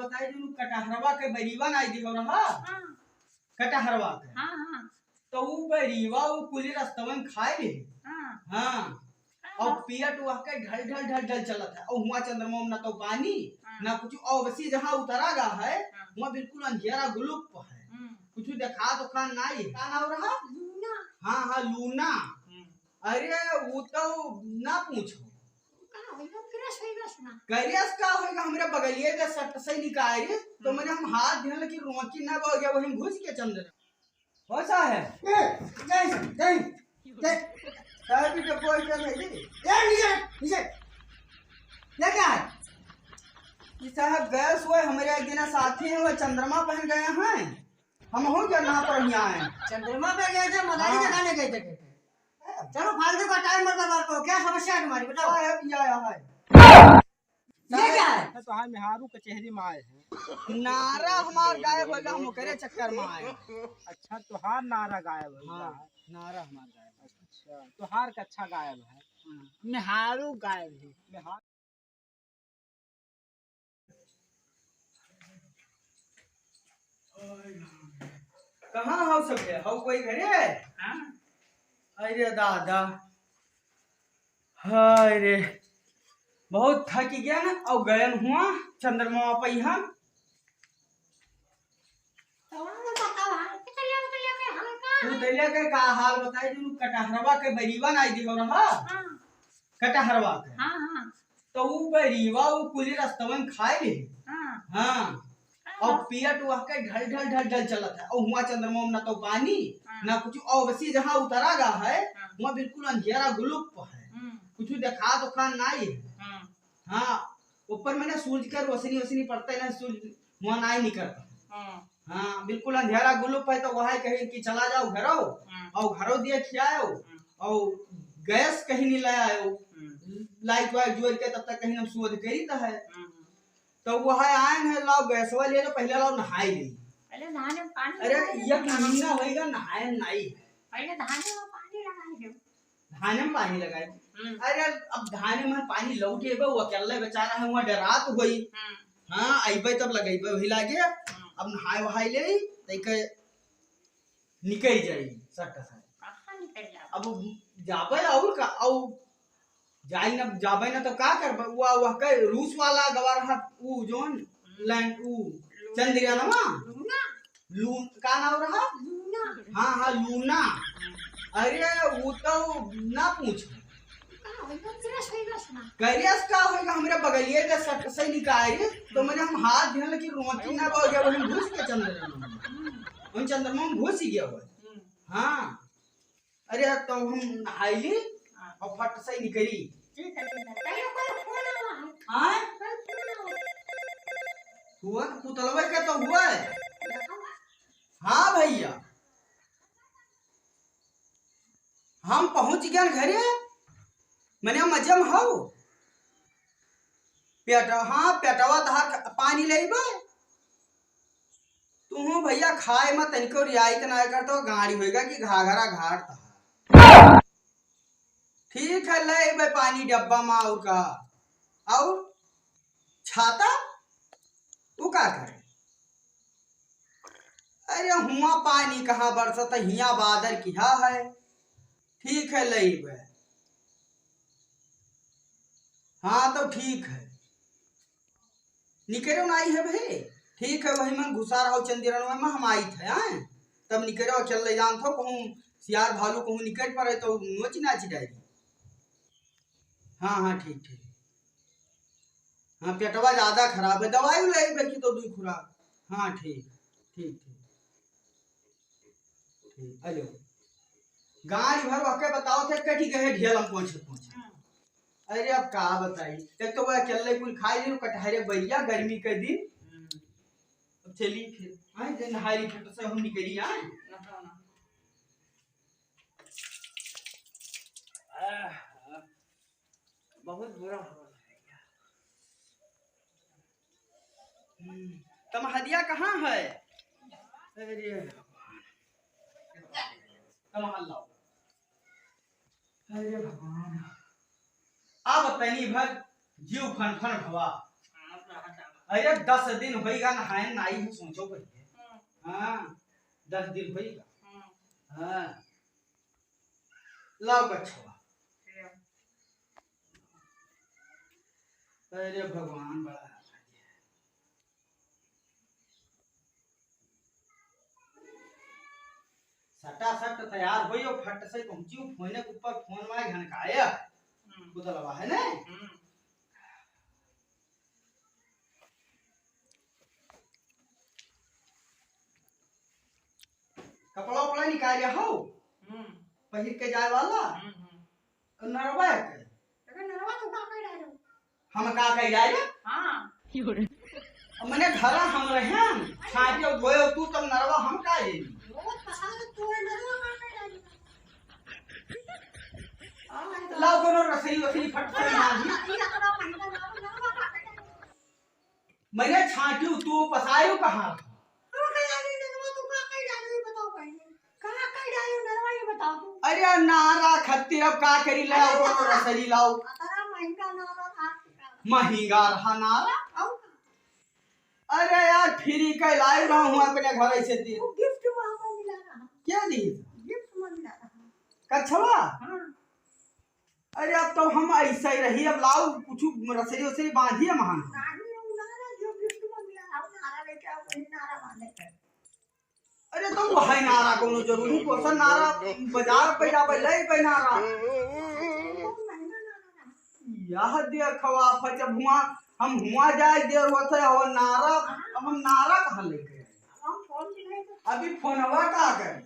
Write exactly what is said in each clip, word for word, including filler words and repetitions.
बताई, जो कटहरवा के बरीवा नाई दिहो रहा। हाँ। कटहरवा के। हाँ, हाँ। तो ऊ बरीवा ऊ कुली रस्तवन खाए ले। हाँ। हाँ। हाँ। और पियट वह के ढल ढल ढल ढल चलत है। और हुआ चंद्रमा में ना तो पानी, हाँ। ना कुछ। और वसी जहाँ उतरा गा है, हाँ। वहाँ बिल्कुल अंधेरा गुलुप है। हम्म। कुछ देखा तो खान नाई। का नाम रहा? लूना। हाँ, हाँ, लूना। हम्म। अरे, वो तो ना पूछो। का होइगा? क्रश होइगा सुना। क्रश का होइगा? हमरे बगलिए के सट से निकाली, तो हम्म। मैंने हम हाथ दिहन, लेकिन रोकी ना, बह गया, वहीं घुस के चंद्र। हो साहब? ए, जय, जय, जय। साहब, ये तो कोई क्या नहीं। ए, नीचे, नीचे। ये क्या है? ये साहब गए हुए हमारे एक जना साथी हैं, वो चंद्रमा पहन गए हैं। हम हो क्या ना पर यहाँ आए? चंद्रमा पे गए थे, मदारी हाँ। जगाने गए थे। चलो, फालतू का टाइम मत बर्बाद करो। क्या समस्या है तुम्हारी, बताओ। साहब, ये आया है। ये क्या है? तो हाँ, मेहारू कचहरी में आए हैं। नारा हमार गायब होइगा, हम ओकरे चक्कर में आए हैं। अच्छा, तोहार नारा गायब होइगा। हाँ, नारा हमार गायब है। अच्छा, तोहार कच्छा गायब है। हाँ, मेहारू गायब है। मेहारू। कहाँ हो सब है? हो कोई घरे? हाँ। अरे दादा, हाय रे, बहुत थक गया ना, और गयन हुआ चंद्रमा पे हम। तू दलिया के का हाल बताई, जो कटहरवा के बरीवा नाई दिहो रहा? हाँ। कटहरवा के। हाँ, हाँ। तो ऊ बरीवा ऊ कुली रस्तवन खाए ले। हाँ। हाँ। हाँ। और पियट वह के ढल ढल ढल ढल चलत है। और हुआ चंद्रमा में ना तो पानी, हाँ। ना कुछ। और वसी जहाँ उतरा गा है, हाँ। वहाँ बिल्कुल अंधेरा गुलुप है। हम्म। कुछ देखा तो खान नाई है। हाँ। हाँ, ऊपर में ना सूरज का रोशनी वोशनी पड़ता है ना, सूरज वहाँ नाई निकलता। हाँ। हाँ, बिल्कुल अंधेरा गुलुप है, तो वह कहे कि चला जाओ घरो, हाँ। और घरो दिया खियाओ, हाँ। और गैस कहीं नहीं ले आयो, हाँ। लाइट वाइट जोड़ के तब तक कहीं हम शोध करी तो है। हाँ। तो वह आए हैं, लाओ गैसवा ले लो, पहले लाओ नहाई ले। पहले नहाने में पानी अरे, लगा दे। एक महीना होइगा नहाए नहीं। पहले नहाने में पानी लगा दे। धाने में पानी लगाई। हम्म। अरे, अब धाने में पानी लौट अइबे, वो अकेले बेचारा है, वहाँ डरात होई। हम्म। हाँ, अइबे तब लगइबे वही लागे। हम्म। अब नहाए वहाए ले, तइके निकल जाई, सट से। कहाँ निकल जाबे? अब जाबे और का, और जाई ना, जाबे ना तो का करबे? वो, वो के रूस वाला गवा रहा, ऊ जोन हम्म। लैंड, ऊ लूना। चंद्रयानवा? लूना। लून-, का नाम रहा? लूना। हाँ, हाँ, लूना। अरे, वो तो ना पूछ। का होइगा? क्रश होइगा सुना। क्रश का होइगा? हमरे बगलिए के सट से निकाली, तो मैंने हम हाथ दिहन, लेकिन रोटी ना बह गया, वहीं घुस के चंद्रमा में। हम्म। वहीं चंद्रमा में घुस ही गया हुआ। हम्म। हाँ। अरे, तो हम नहाई ली हाँ। और फट से निकली। ठीक है, ठीक है। कहियो कोई फोन आवा है। हाँ? कोई फोन आवा है। फोन पुतलवे के तो हुआ है। हाँ भैया, हम पहुँच गए घरे। मने मजे में हौ। पेट, हाँ, पेटवा तहार ख-, पानी लेबे। तुहूँ भैया खाए में तनिको रियायत ना करतो, गाड़ी होइगा कि घाघरा घाट तहार। ठीक है, ले अइबे पानी डब्बा में, और का? और छाता? उ का करे? अरे, हुआं पानी कहाँ बरसत है, हियाँ बादर किहा है। ठीक है, ले अइबे। हाँ, तो ठीक है। निकरो नाई है भाई, ठीक है, वही में घुसा रहो चंदिरन में, हम आइत है, आए? तब निकरो, चल ले जान थो, कहूँ सियार भालू कहूँ निकल पड़े तो नोच नाच डाली। हाँ, हाँ, ठीक, ठीक। हाँ, पेटवा ज्यादा खराब है, दवाई ले बल्कि तो दुई खुराक। हाँ, ठीक, ठीक, ठीक। ठीक, हेलो। गाड़ी भर वके बताओ थे, कटी गए ढेलम पहुंचे, पहुंचे। हाँ। अरे, अब का बताई, एक तो वह अकेले कुल खाई ले, कटहरे बैया, गर्मी के दिन। हम्म। अब चली फिर, आए, जे नहाई फट से हम निकली, आए। नहाओ ना। आह, बहुत बुरा हाल है। हम्म, तमहदिया कहाँ है? अरे भगवान। तमहल लाओ। अरे भगवान। अब तनी भर जीव फनफन भवा। अरे दस दिन होइगा नहाए नाई है, सोचो कहिए। हम्म। हाँ, दस दिन होइगा। हम्म। हाँ। लाओ कछवा। ले। अरे भगवान बड़ा है। सटासट तैयार होई और फट से पहुंची, फोने के ऊपर फोन मारे घनकाए। हम्म। पुतलवा है ने? हम्म। कपड़ा उपड़ा निकाल हो, हम्म। पहिर के जाए वाला। हम्म, हम्म। और नरवा है के? अरे नरवा तो का कह रहे हो? हम का कह जाए रे? हाँ। मने घरा हम रहे, छाटे धोए तू, तब नरवा हम का जाई? रोज पसार तू है, नरवा का कह रहे हो? लाओ कोनो रसरी वसरी फट से मार दी। मने छाटू तू पसायू कहाँ? अरे नारा खत्ती अब का करी ले, आओ कोनो रसरी लाओ। महंगा रहा नारा। अरे यार, फ्री का लाए रहा हूँ अपने घर से दिन। क्या दी? कछवा? हाँ। अरे, अब तो हम ऐसा ही रही, अब लाओ कुछ रसरी उसरी बांधिए महान। अरे, तो वही नारा कोनो जरूरी, कौन नारा, बाजार पे जाबे, ले पे नारा। यह देखवा, जब हुआ, हम हुआ जाए देर होते हो नारा, अब हम नारा कहाँ लेके आए? अभी फोनवा का करे?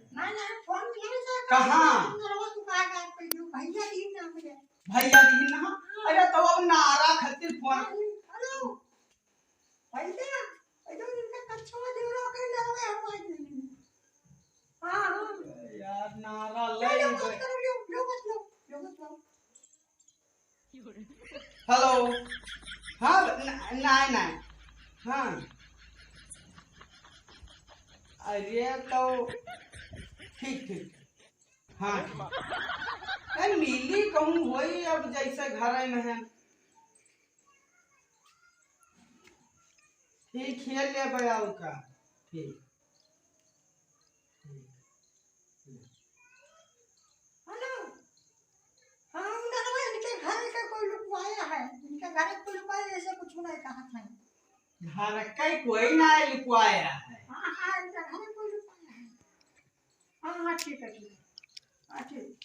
कहाँ? भैया दीन ना। अरे तो अब नारा खातिर फोन। यार नारा ले। हेलो। हाँ, न-, नाय, नाय। हाँ। अरे तो ठीक, ठीक। हाँ, ठीक। ए, मिली कहूँ होई अब जैसे घर में है। ठीक है, ले भाई, आओ का। ठीक। ठीक। हेलो। हाँ, उधर वो इनके घर के कोई लुकवाया है, इनके घर के कोई लुकवाया, ऐसे कुछ नहीं कहा था। घर के कोई ना लुकवाया है। हाँ, हाँ, इनके घर के कोई लुकवाया है। हाँ, हाँ, ठीक है, ठीक है। हाँ, ठीक।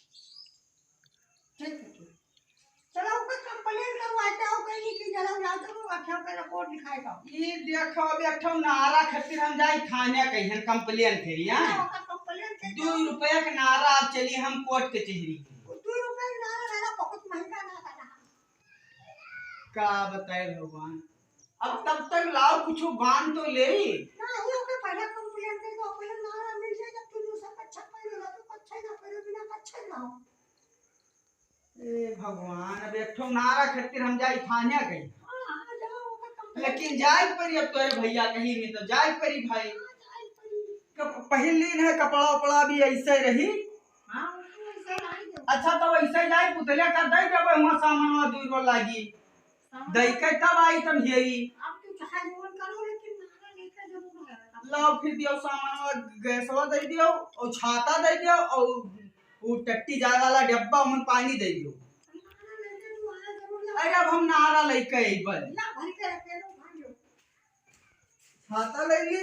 ठीक है, ठीक। चलो, ओकर complain करवाते हो, कहीं कि चलो, जाओ, चलो, अच्छा, ओकर report लिखाए का। ई देखो, अब एक ठो नारा खातिर हम जाई थाने कहियन complain करी, हाँ? हाँ, ओकर complain करी। दो रुपया के नारा, अब चली हम कोर्ट कचहरी। दो रुपया के नारा रहना, बहुत महंगा नारा रहा। का बताए भगवान, अब तब तक लाओ कुछ बांध तो ले। ना, ये ओकर पहला complain करी, तो पहले नारा मिल जाए, जब तू दूसरा कच्छा पहले ला, तो कच्छा ना पहले, बिना कच्छा ना हो। ए भगवान, अब एक ठो नारा खातिर हम जाई थाने गई। हाँ, हाँ, जाओ, ओकर complain। लेकिन जाए परी, अब तोरे भैया कहीं में तो जाए परी भाई। हाँ, जाए परी। कप-, पहिन लीन है, कपड़ा उपड़ा भी ऐसे रही। हाँ, वो तो ऐसे लाई दो। अच्छा, तो ऐसे जाए, पुतले का दे देबे, वहाँ सामान दू गो लागी। हाँ। दई के तब आई, तब हेरी। अब तो चाहे जौन करो, लेकिन नारा लेके जरूर आवे। लाओ फिर दियो सामान, गैसवा दे दियो, और छाता दे दियो, और वो टट्टी जाए वाला डब्बा, ओमन पानी दे दियो। अरे, अब हम नारा लेके अइबे। छाता ले ली,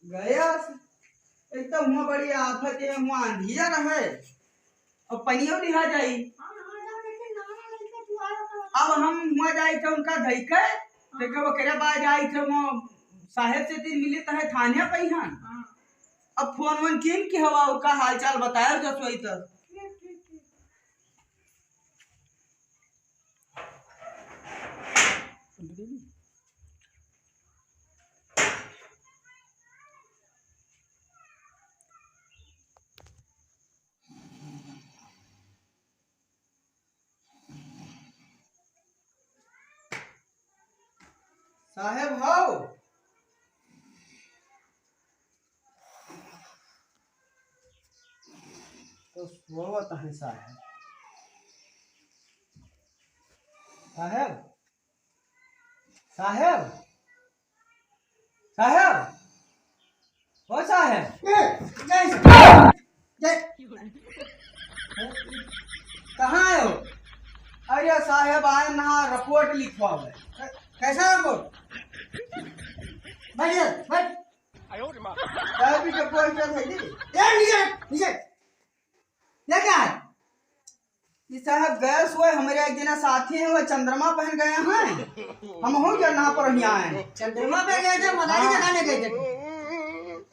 गया। एक तो हुआ बड़ी आफत है, हुआ अंधिया रहे, और पनियो लिहा जाई। अब हम हुआ जाई थे उनका धई के, तो के ओकरे बाद जाई थे वो साहेब से दिन मिली तो है थाने पे ही हन। हाँ। अब फोन वोन किन की हवा, ओका हाल चाल बतायो जसोई तो। ठीक, ठीक, ठीक। साहेब हो, तो सोवत है साहेब। साहेब, साहेब, साहेब, ओ साहेब। ए, जय, जय। कहाँ आए हो? अरे साहेब, आए ना, रिपोर्ट लिखवावे। कै-, कैसा रिपोर्ट? बैठ जा, बैठ। साहेब, ये रिपोर्ट क्या था जी? ए, नीचे, नीचे। ये क्या है? ई साहेब गैस हुए, हमरे एक जना साथी हैं, वो चंद्रमा पहन गए हैं। हम हो गया ना पर यहाँ आए। चंद्रमा पे गए थे, मदारी हाँ। जगाने गए थे।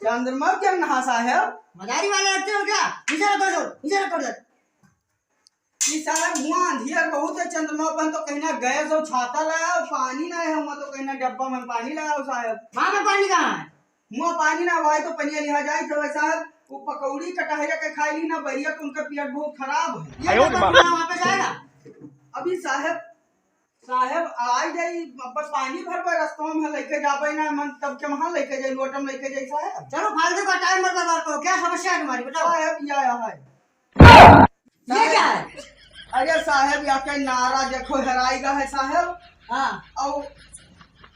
चंद्रमा के नहा साहेब। मदारी वाले रखते हो क्या? नीचे रखो, नीचे रखो। ई साहेब हुआ अंधियर बहुत है, चंद्रमा पहन तो कहीं ना गैस और छाता लाया, और पानी ना है, हुआ तो कहीं ना डब्बा में पानी लाया हो साहेब। वहाँ में पानी कहाँ है? मुँह पानी ना भाई, तो पनिया लिहा जाई तो साहेब, वो पकौड़ी कटहरिया के खाई ली ना, बरिया के उनका पेट बहुत खराब है। ये आयो रे माँ। वहाँ पे जाएगा। अभी साहेब, साहेब आई जाई, बस पानी भर पर रस्तों में लेके जाबे ना, मन तब के वहाँ लेके जाई, लोटम लेके जाई साहेब। चलो फालतू का टाइम मत बर्बाद करो, क्या समस्या है तुम्हारी बताओ। साहेब, ये आया है। ये क्या है? अरे साहेब, या के नारा देखो, हेराई गा है साहेब। हाँ। और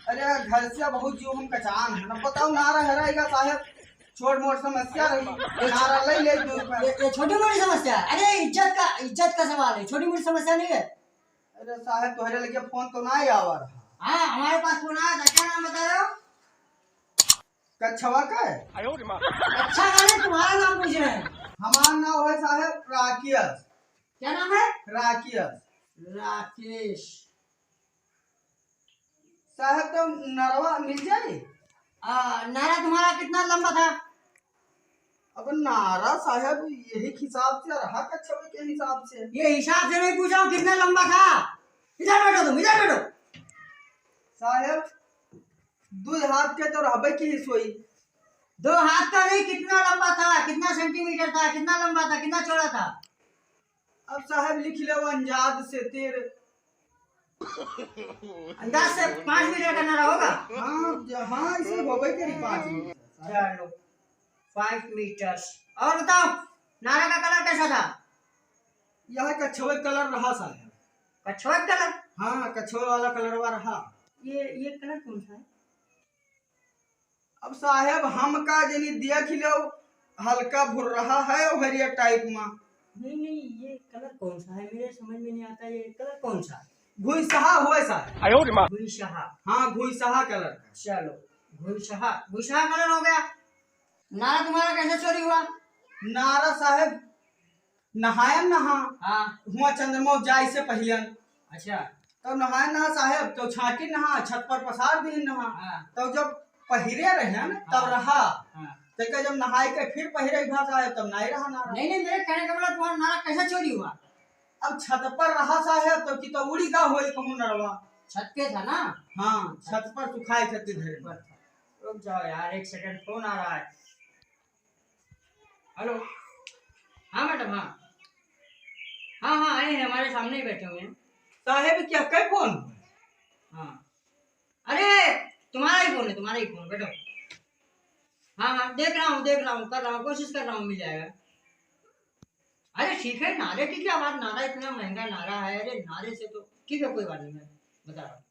अरे घर से बहुत जीव हम कचान है ना, बताओ नारा हेराई गा साहेब। छोट मोट समस्या रही, नारा ले ले दो रुपया। ये, ये छोटी मोटी समस्या है। अरे इज्जत का, इज्जत का सवाल है, छोटी मोटी समस्या नहीं है। अरे साहेब, तोहरे लगे फोन तो ना आवा रहा। हाँ, हमारे पास फोन आया था, क्या नाम बताया? कछवा का है? अच्छा, अरे तुम्हारा नाम पूछ रहे हैं। हमारा नाम है साहेब राकेश। क्या नाम है? राकेश। राकेश। साहेब, तो नरवा मिल जाई? आ, नारा तुम्हारा कितना लंबा था? अब नारा साहेब यही हिसाब से रहा, कछवे के हिसाब से। ये हिसाब से नहीं पूछा हूँ, कितना लंबा था? इधर बैठो तुम, इधर बैठो। साहेब, दो हाथ के तो रहबे की ही सोई। दो हाथ का नहीं, कितना लंबा था, कितना सेंटीमीटर था, कितना लंबा था, कितना चौड़ा था? अब साहेब लिख ले वो अंदाज से तेरे। अंदाज से पाँच मीटर का नारा होगा? हाँ, ज-, हाँ, इसे होबे करी पाँच मीटर। चलो, पाँच मीटर। और बताओ, नारा का कलर कैसा था? यह कछवे कलर रहा साहेब। कछवा कलर? हाँ, कछवे वाला कलरवा रहा। ये, ये कलर कौन सा है? अब साहेब, हम का जनी देख लो, हल्का भुर्रहा है और हरियर टाइप मा। नहीं, नहीं, ये कलर कौन सा है? मेरे समझ में नहीं आता, ये कलर कौन सा है? घुइसहा हुए साहेब। आयो रे माँ। घुइसहा। हाँ, घुइसहा कलर का। चलो, घुइसहा, घुइसहा कलर हो गया। नारा तुम्हारा कैसे चोरी हुआ? नारा साहेब, नहायन नहा। हाँ। हुआ चंद्रमा जाए से पहियन। अच्छा। तब नहायन नहा साहेब, तो छाटी नहा, छत पर पसार दीन नहा। हाँ। तब जब पहिरे रहे न, तब हाँ। रहा। हाँ। तो का जब नहाए के फिर पहिरे भा साहेब, तब नाई रहा नारा। नहीं, नहीं, मेरे कहने का मतलब तुम्हारा नारा कैसे चोरी हुआ? अब छत पर रहा साहेब, तो कि तो उड़ी का होई कहूँ नरवा। छत पे था ना? हाँ, छत पर सुखाए खातिर धरे। छत पर था। रुक जाओ यार, एक सेकंड, फोन आ रहा है। हेलो, हाँ मैडम, हाँ, हाँ, हाँ, आए हैं, हमारे सामने ही बैठे हुए हैं। साहेब, क्या कई फोन? हाँ, अरे, तुम्हारा ही फोन है, तुम्हारा ही फोन, बैठो। हाँ, हाँ, देख रहा हूँ, देख रहा हूँ, कर रहा हूँ, कोशिश कर रहा हूँ, मिल जाएगा। अरे ठीक है, नारे की क्या बात, नारा इतना महंगा नारा है, अरे नारे से तो ठीक है, कोई बात नहीं, मैं बता रहा हूँ।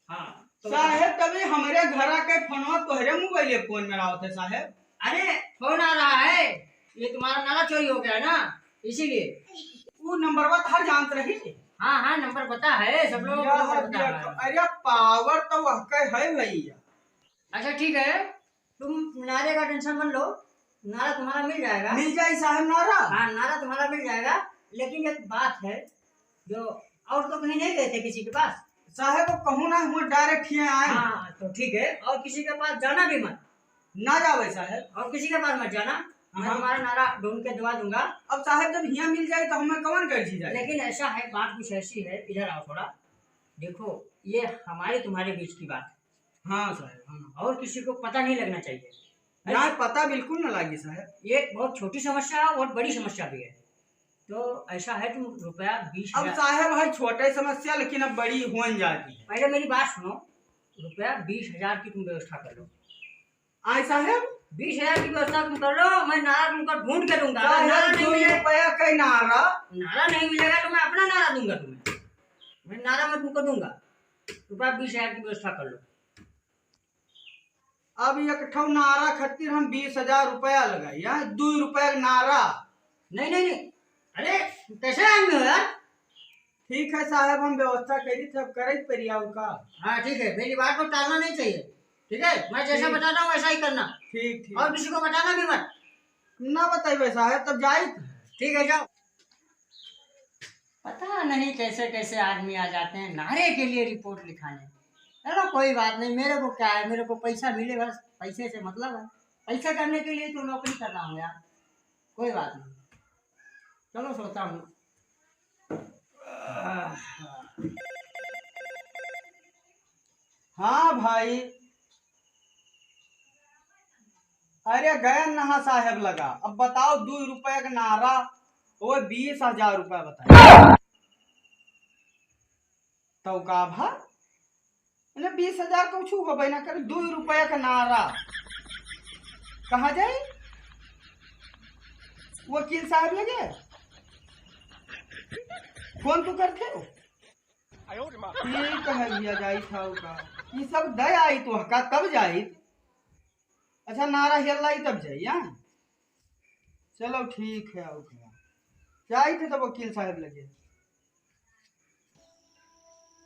हाँ, तो साहेब, तभी हमरे घरा के फोनवा तोहरे मोबाइल फोन में आवत है साहेब। अरे, फोन आ रहा है, ये तुम्हारा नारा चोरी हो गया है ना, इसीलिए। वो नंबरवा तो हर जानत रही। हाँ, हाँ, नंबर पता है, सब लोगों को या नंबर पता है। अरे, पावर तो वह के है भैया। अच्छा, ठीक है, तुम नारे का टेंशन मत लो, नारा तुम्हारा मिल जाएगा। मिल जाए साहेब नारा? हाँ, नारा तुम्हारा मिल जाएगा, लेकिन एक बात है, जो और तो कहीं नहीं गए थे किसी के पास? साहेब, वो कहूँ ना, हम डायरेक्ट ही आए। हाँ, तो ठीक है, और किसी के पास जाना भी मत। ना जावे साहेब। और किसी के पास मत जाना, मैं हाँ। तुम्हारा नारा ढूंढ के दवा दूंगा। अब साहेब, जब हियाँ मिल जाए, तो हमें कौन कर जी जाए? लेकिन ऐसा है, बात कुछ ऐसी है, इधर आओ थोड़ा। देखो, ये हमारे तुम्हारे बीच की बात है। हाँ साहेब, हाँ। और किसी को पता नहीं लगना चाहिए। ना, पता बिल्कुल ना लागे साहेब। ये एक बहुत छोटी समस्या है और बड़ी समस्या भी है। तो ऐसा है, तुम रुपया बीस अब हजार साहेब है छोटे समस्या, लेकिन अब बड़ी होन जाती है। पहले मेरी बात सुनो, रुपया बीस हजार की तुम व्यवस्था कर लो। आए साहेब? बीस हजार की व्यवस्था तुम कर लो, मैं नारा तुमको ढूंढ के दूंगा। अगर साहेब, नारा नहीं दो मिले-, रुपया का नारा। नारा नहीं मिलेगा तो मैं अपना नारा दूंगा तुम्हें, मैं नारा मैं तुमको दूंगा। रुपया बीस हजार की व्यवस्था कर लो। अब एक ठो नारा खातिर हम बीस हजार रुपया लगाई, हाँ? दुई रुपया के नारा। नहीं, नहीं, नहीं। अरे, कैसे आदमी हो यार? ठीक है साहब, हम व्यवस्था करी थे, अब करे के पड़ी आऊ का? हाँ, ठीक है, मेरी बात को टालना नहीं चाहिए, ठीक है? मैं जैसा ठीक। बताता हूँ, वैसा ही करना। ठीक, ठीक। और किसी को बताना भी मत। ना बताइए साहब, तब जाई। ठीक है, जाओ। पता नहीं कैसे कैसे आदमी आ जाते हैं नारे के लिए रिपोर्ट लिखाने। चलो कोई बात नहीं, मेरे को क्या है, मेरे को पैसा मिले बस, पैसे से मतलब है। पैसे करने के लिए तो नौकरी कर रहा हूँ यार, कोई बात नहीं, चलो सोता हूँ। हाँ भाई, अरे गयन नहा साहेब लगा, अब बताओ, दुई रुपया के नारा, ओए बीस हजार रुपया बताए। तो का भा? अरे बीस हजार कुछ होबे ना करे, दुई रुपया के नारा। कहाँ जाई? वकील साहब लगे। फोन तू करते हो? ठीक है भैया, जाई था का? ये सब दे आई तो का तब जाई? अच्छा, नारा हेल लाई तब जाई, हाँ? चलो ठीक है, आओ भैया। जाई थे तब वकील साहब लगे।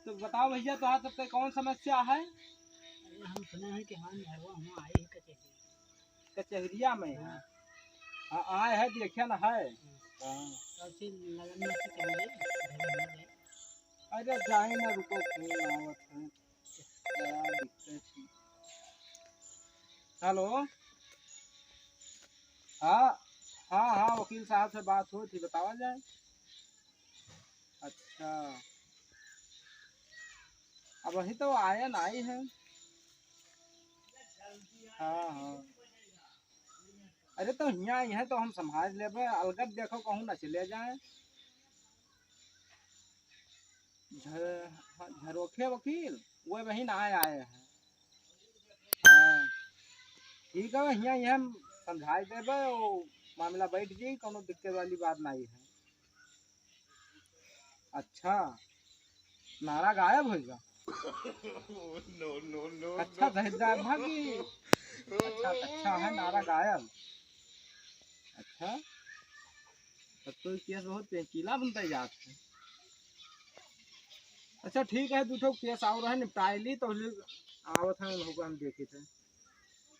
तो बताओ भैया, तो आज सबके कौन समस्या है? अरे, हम सुने हैं कि हमारे मेहरवा हुआ आए हैं कचहरी। कचहरिया में? हाँ। हाँ, आए हैं, देखे न है। हाँ। तब से लगन में से चले गए, घर में गए। अरे, जाए ना, रुको, फोन आवत है। बड़ा दिक्कत है। हेलो, हाँ, हाँ, हाँ, वकील साहब से बात हुई थी, बतावा जाए। अच्छा, अब वही तो आए ना, आई है। हाँ, हाँ। अरे तो हियाँ आई है तो हम संभाल लेबे, अलगत देखो कहूँ ना चले जाए। झ-, हाँ, झरोखे वकील, वो वही ना आए, आए हैं। हाँ, ठीक है, हियाँ, हियाँ हम समझाई देबे, वो मामला बैठ जाई, कोनो दिक्कत वाली बात नहीं है। अच्छा, नारा गायब होइगा? No, no, no, अच्छा, no। दहेजदार भागी। अच्छा, अच्छा है, नारा गायब। अच्छा, तब तो ये केस बहुत पेचीदा बनता जात है। अच्छा, ठीक है, दू ठो केस और है, निपटाए ली, तो ले आवत है, उनको हम देखी थे।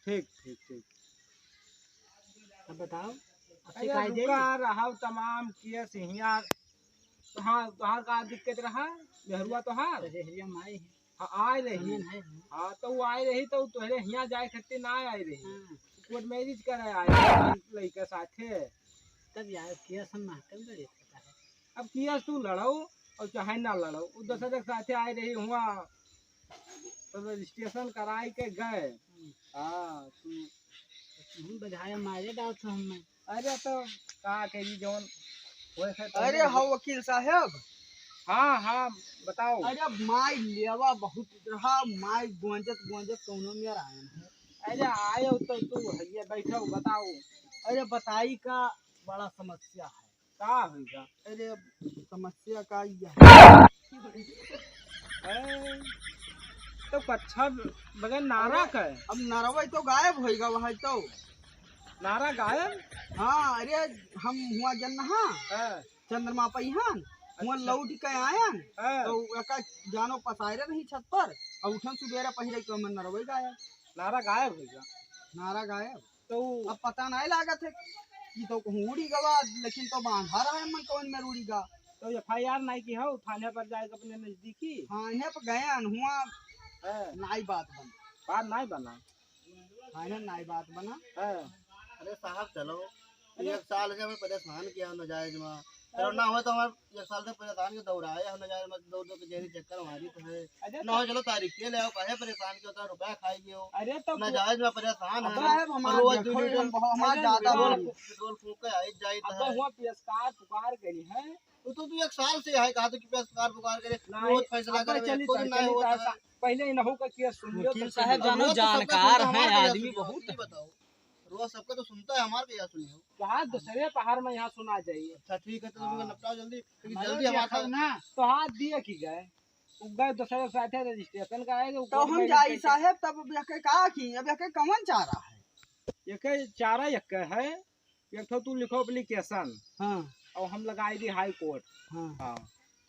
ठीक, ठीक, ठीक। अब बताओ, अब अरे, शिकायत है? रुका रहा, तमाम केस हियाँ। हाँ, तोहार का दिक्कत रहा? मेहरुआ तोहार? कचहरिया में आई है। हाँ, आए रही। समझ है। हाँ, तो वो आए रही, तो तोहरे हियाँ जाए खातिर ना आए रही। हाँ। कोर्ट मैरिज करे आए रही लइका साथे। तब यार, केस हम महकम करे पता है। अब केस तू लड़ो और चाहे ना लड़ो, वो दूसरे के साथे आए रही हुआ, तो रजिस्ट्रेशन कराई के गए। हम्म। हाँ, तू हम बजाए मारे डाल था हमें। अरे तो का करी जौन होए है तो अरे होए। हाँ वकील साहब। हाँ, हाँ, बताओ। अरे माई लेवा बहुत रहा, माई गोंजत गोंजत कौनो में आयन है। अरे आयो तो तू ये बैठो, बताओ। अरे बताई का बड़ा समस्या है। का होइगा? अरे समस्या का ये है। ए, तो कच्छा बगैर नारा का है? अब नरवा तो गायब होइगा वहाँ तो। नारा गायब? हाँ, अरे हम हुआ जन नहा, हाँ। चंद्रमा पहियान, हुआ अच्छा। लौट के आयन, हाँ। तो एका जानो पसारे रही छत पर, और उठन सुबेरे पहिरे तो मन नरवा गायब। नारा गायब होइगा? नारा गायब। तो अब पता नहीं लागत है कि तो कहूँ उड़ी गवा, लेकिन तो बांधा रहा है मन कौन में उड़ी गा। तो एफ आई आर नहीं की हो, थाने पर जाए अपने नजदीकी। हाँ, इन्हें पर गए हुआ। हाँ। नाई बात बना। बात नहीं बना। हाँ, इन्हें नाई बात बना। हाँ। अरे साहब, चलो, अरे। एक साल से हमें परेशान किया नाजायज में। अरे। चलो, ना हो तो हमारे एक साल से परेशान के दौड़ाए हम नाजायज में, दौड़ दौड़ के जेल चक्कर मारी तो है। अरे ना तो हो, चलो, तारीख के ले आओ, काहे परेशान के होता, रुपया खाई गए हो। अरे तो नाजायज में परेशान अब है। साहब, हमार रोज देखो, दू लीटर हम बहुत, हमार अरे ज्यादा पेट्रोल, हो गई। पेट्रोल फूंक के आई जाई अब तो है। हुआ पेशकार पुकार करी है। तो, तो तू एक साल से है, कहा तो कि पेशकार पुकार करे, नहीं, रोज फैसला अब करे, चली कोई सर, नहीं चली होता सर, है। पहले इन्हों का केस सुन लियो, वकील तो साहब चली। जानो, रोज तो सबका जानकार सुनता है हमारा आदमी, केस सुनियो, बहुत। ये बताओ, रोज सबका तो सुनता है, हमार केस सुनियो। कहा दूसरे पहाड़ में यहाँ सुना जाइए। अच्छा, ठीक है, तो तुमको हाँ। निपटाओ जल्दी, क्योंकि हमारे जल्दी देखो हमारा ना। तो हाथ दिए की गए। उ गए दूसरे साथे रजिस्ट्रेशन कराए, तो हम जाई साहेब, तब अब यके का की, अब यके कवन चारा है? यके चारा यके है, एक ठो तू लिखो एप्लीकेशन, हाँ। और हम लगाई दी हाई कोर्ट। हाँ। हाँ।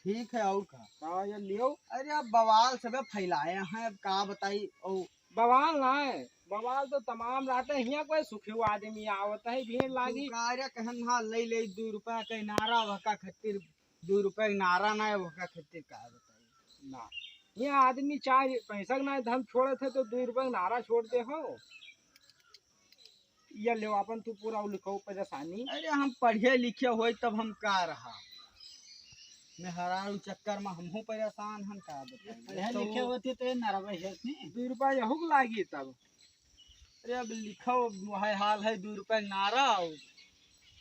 ठीक है, और का? हाँ, ये लियो। अरे, अब बवाल सबे फैलाए हैं, अब का बताई, और बवाल ना है, बवाल तो तमाम रहते हैं, हियाँ कोई सुखी आदमी आवत है, भीड़ लागी। तू का रे कहन हा, ले ले दू रुपया के नारा, वहका खातिर दू रुपया के नारा ना है, वहका खातिर का बताई? ना, ये आदमी चार पैसा के ना है, धन छोड़े थे तो दू रुपया के नारा छोड़ दे हो। ये लेव अपन तू पूरा उ लिखो परेशानी। अरे हम पढ़े लिखे होई तब हम का रहा, मेहरारू चक्कर में हमहू परेशान हन, का बताई। पढ़े तो लिखे होती तो ये नरवा है नहीं। दू रुपया यहू के लागी तब। अरे अब लिखो, वही हाल है, दू रुपया नारा हो।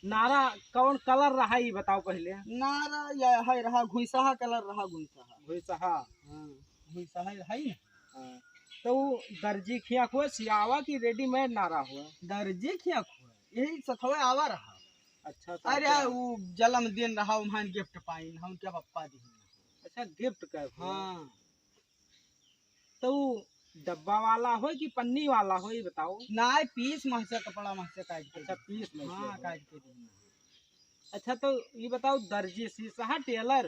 नारा कौन कलर रहा, ये बताओ पहले। नारा यह है रहा घुइसहा कलर रहा, घुइसहा। घुइसहा। हाँ, घुइसहा है ना। हाँ। तो उ दर्जी खिया हुआ सियावा की रेडीमेड नारा हुआ? दर्जी खिया हुआ, यही सथवे आवा रहा। अच्छा, तो अरे, अच्छा। उ जन्मदिन रहा, उम्हन गिफ्ट पाइन, हम क्या पप्पा दी। अच्छा, गिफ्ट का हुआ? हाँ। तो उ डब्बा वाला हो कि पन्नी वाला हो, ये बताओ। नाय, पीस महसे कपड़ा महसे काट के अच्छा, दी। पीस महसे हाँ, हो। काट के दी। अच्छा, तो ये बताओ, दर्जी सीसहा टेलर?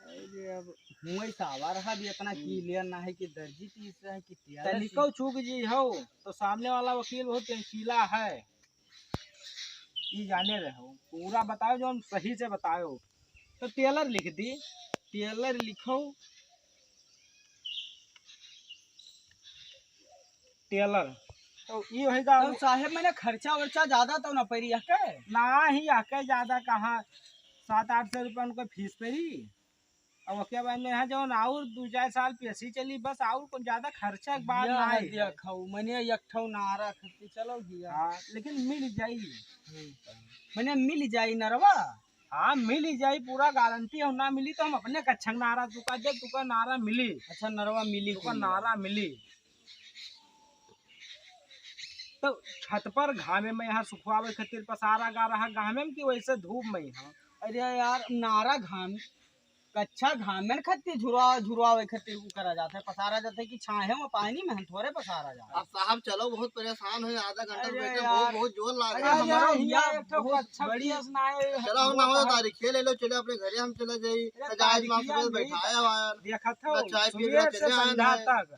अरे, अब हुए सावा रहा भी इतना हम्म। क्लियर ना है कि दर्जी सीसहा है कि टेलर तनिको सीस- चूक जी हो, तो सामने वाला वकील बहुत टेंशीला है, ये जाने रहो। पूरा बताओ, जो हम सही से बताओ। तो टेलर लिख दी। टेलर लिखो। टेलर। तो ये होएगा। तो साहेब, मैंने खर्चा वर्चा ज्यादा तो ना पड़ी है के? ना ही, आके ज्यादा कहाँ, सात आठ सौ रुपया उनको फीस पड़ी। अब ओके बाद में यहाँ जौन और दू चार साल पेशी चली, बस और कुछ ज्यादा खर्चा के बात या ना है। देखो, मैंने एक ठो नारा खरीदी, चलो भैया। हाँ, लेकिन मिल जाई। हम्म। मैंने मिल जाई नरवा? हाँ, मिल ही जाई, पूरा गारंटी है। ना मिली तो हम अपने कच्छा के नारा तुका दे, तुका नारा मिली। अच्छा, नरवा मिली तुका तुका। नारा मिली। तो छत पर घामे में यहाँ सुखवावे खातिर पसारा गा रहा, घामे में कि वैसे धूप में यहाँ? अरे यार, नारा घाम, कच्छा घामे में खातिर झुरवा, झुरवावे खातिर उ करा जाता है, पसारा जाता है कि छाहे में पानी में हम थोड़े पसारा जाता है। अब साहब चलो, बहुत परेशान है, आधा घंटा अरे बैठे, यार। बहुत, बहुत जोर लाग अरे रहा है। हमारा यार, यहाँ यहाँ एक ठो बहुत कच्छा बड़ी place ना है, चलो, हम बहुत ना हो है। तारीख ले लो, चले अपने घरे हम चले जाई। अरे आज माँ तारीखिया सुबह नहीं बैठाया हुआ है। देखत हो, ना चाय पी सुबह रहा, से चले आए संध्या ना। तक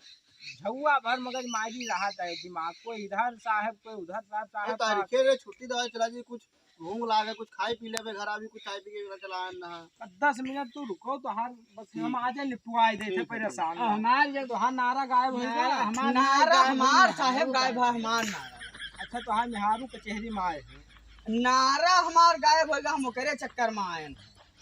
झउआ भर मगजमारी रहत है दिमाग, कोई इधर साहब, कोई उधर साहब, अरे साहब तारीखे का। रे, छुट्टी दवाई चला जी, कुछ घूम लागे, कुछ खाई पी लेबे, घर आवी कुछ चाय पी के चला आए ना। दस मिनट तू रुको, तोहार बस ठीक हम है। आजे निपटवाए देते, ठीक है, परेशान ठीक है। ना। हमार जब तोहार नारा गायब हो गया, नारा, हमार नारा नारा गायब हमार हो गया। साहेब गायब है, हमार नारा। अच्छा, तोहार मेहरारू कचहरी में आए हैं। नारा हमार गायब होएगा, हम ओकरे चक्कर में आए हैं।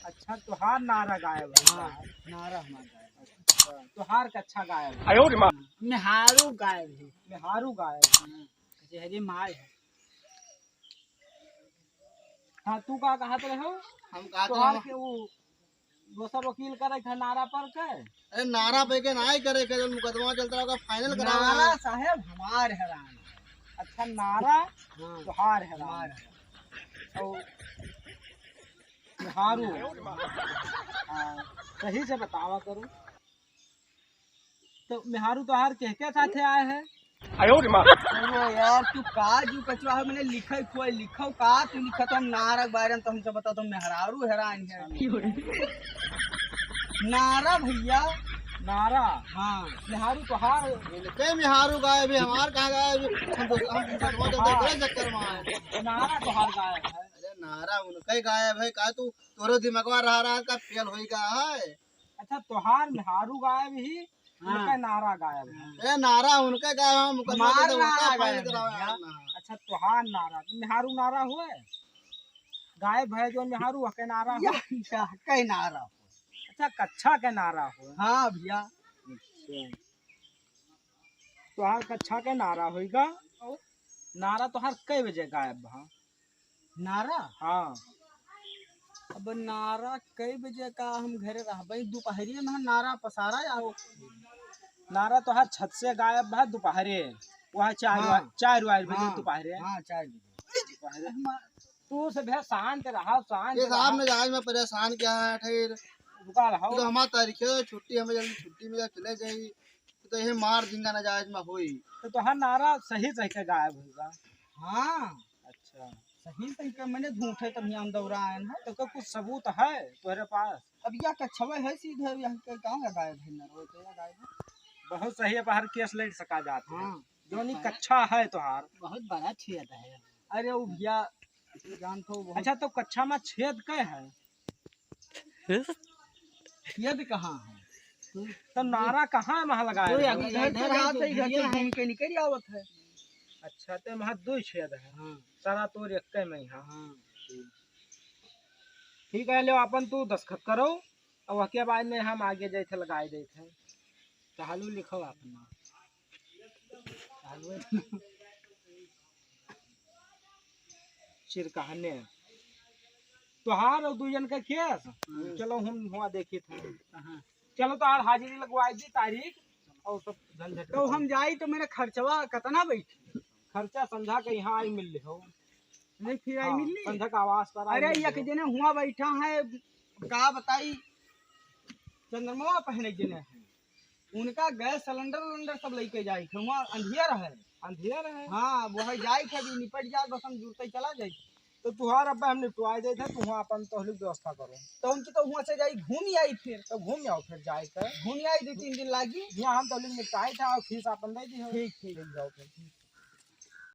अच्छा, तोहार नारा गायब है। हाँ, नारा हमार गायब है। अच्छा, तोहार कच्छा गायब है। आयो रे माँ। मेहारू गायब है। मेहारू गायब है। हाँ, कचहरी में आए हैं। हाँ, तू का कहत रहे हो? हम कहत तोहार रहे के उ दोसर वकील करे के नारा पर के? अरे नारा पे के नाई करे के, जो मुकदमा चलता रहा, final करावा। नारा साहेब हमार है रानी। अच्छा, नारा हाँ, तोहार है हमार रानी। है। और मेहारू। हाँ, सही से बतावा करो। तो मेहारू तोहार के, के साथे आए हैं? आयो रे माँ। अरे यार, तू का जू कचवा है, मैंने लिखा ही कोई लिखा का, तू लिखा तो हम नारा के बारे में तो हमसे बता, तो मेहरारू हैरान है। नारा भैया। नारा? हाँ। मेहारू तोहार? इनके मेहारू गायब है, हमार कहाँ गायब है? हम तो, हम तो चक्कर में आए। नारा तोहार गायब है। अरे नारा उनका ही गायब है, का तू, तोरो दिमागवा रहा, रहा का फेल होई का है? अच्छा, तोहार मेहारू गायब ही, हाँ। उनका नारा गायब है। ए, नारा उनका गायब है, मुकदमा हमार चलता, उनका नारा file गायब है करावे भैया। यार ना। अच्छा, तोहार नारा, मेहारू नारा हुए? गायब है जो मेहारू, वह के नारा हो? या, या, के नारा हो। अच्छा, कच्छा के नारा हो? हाँ भैया। अच्छा। तोहार कच्छा के नारा होइगा? नारा तोहार कई बजे गायब भा? नारा? हाँ। अब नारा कई बजे का हम घरे रहबे, दोपहरिए में नारा पसारा जाओ। नारा तोहार छत से गायब भा दोपहरे, वहाँ चार हाँ। वा-, चार वार बजे हाँ। दोपहरे। हाँ, चार बजे। दोपहरे। हम तू से भैया शांत रहा, शांत ये साहब रहा। ने आज मैं परेशान किया है, ठहर। दुकान हो। तो हमार तारीख है छुट्टी, हमें जल्दी छुट्टी मिला, चले जाई। तो ये मार जिंदा ना जाए, मैं होई। तो तोहार नारा सही सही के गायब होगा। हाँ। अच्छा। सही सही के मैंने झूठे तब यहाँ दौरा आए हैं। तो का कुछ सबूत है तोहरे पास? अब यह कच्छवे है सीधे, यह के कहाँ का गायब है, नरवे तो यह गायब है। बहुत सही है, बाहर केस लड़ सका जात है। हाँ। जोनी कच्छा है तोहार। बहुत बड़ा छेद है। अरे वो भैया, जान तो बहुत अच्छा, तो कच्छा में छेद के है? छेद कहाँ है? तो नारा कहाँ है वहाँ लगाया तो है? अभी इधर से इधर जात है, इधर से घूम के निकल आवत है। अच्छा, तो वहाँ दो छेद है। हाँ। सारा तोर एक में है। हाँ। ठीक है, लो अपन तू दस्तखत करो, और वह के बाद में हम आगे जाए थे, लगाए दे थे। चालू लिखो अपना। चालू। चिरकहने। तोहार और दू जन का केस। हम्म। चलो हम हुआ देखी थे। हाँ। चलो तोहार हाजिरी लगवाई दी तारीख और सब झंझट तो खत्म। हम जाई तो मेरा खर्चवा कितना बैठी? खर्चा संझा के यहाँ आई मिल ले हो। नहीं, फिर आई हाँ, मिल ली। संझा का आवाज पर आई अरे मिल एक ले हो। जने हुआ बैठा है, का बताई, चंद्रमा पहने जने हैं। उनका गैस सिलेंडर उलेंडर सब लेके जाई थे, वहाँ अंधियर है। अंधियर है? हाँ, वो है जाई थे, अभी निपट जाए, बस हम जुड़ते ही चला जाई। तो तुहार अब हम निपटवाए दे थे, तुहाँ अपन तोहली व्यवस्था करो। तो उनकी तो वहाँ से जाई, घूम ही आई फिर। तो घूम आओ फिर जाए के। घूम आई, दो तीन दिन लागी। यहाँ हम तोहली निपटाए थे और फीस अपन दे दी हो। ठीक, ठीक। ठीक, जाओ फिर।